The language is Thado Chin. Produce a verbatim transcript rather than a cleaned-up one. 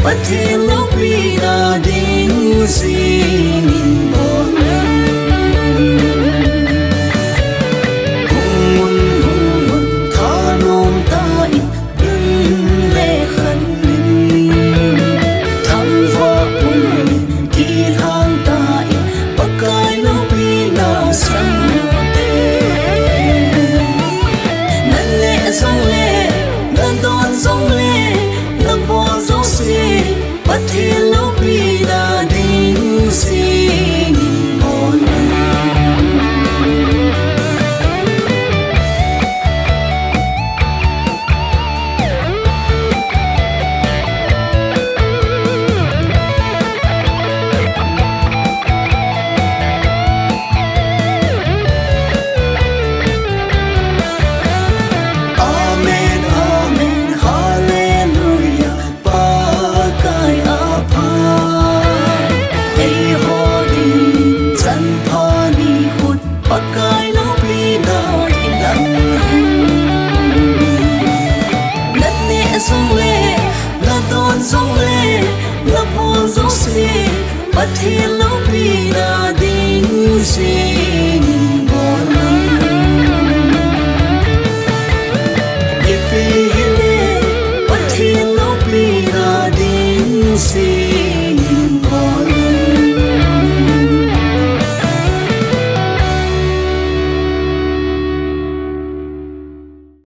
Pathen loupina ding jingin bol in. Hung un, hung un, thanom tah in, in le khan in. Thangvah pum in, kilhang tah in, Pakai loupina sang u hite. Na neh jongle, na don jongle, na bol jouse, Pathen loupina ding jingin bol in. Amen, amen, hallelujah, Pakai apha. Eiho dingin chan pha nikho, Pakai loupina in lang hen. Na neh jongle, na don jongle, na bol jouse, Pathen loupina ding jingin bol in. Ipi hile, Pathen loupina ding jingin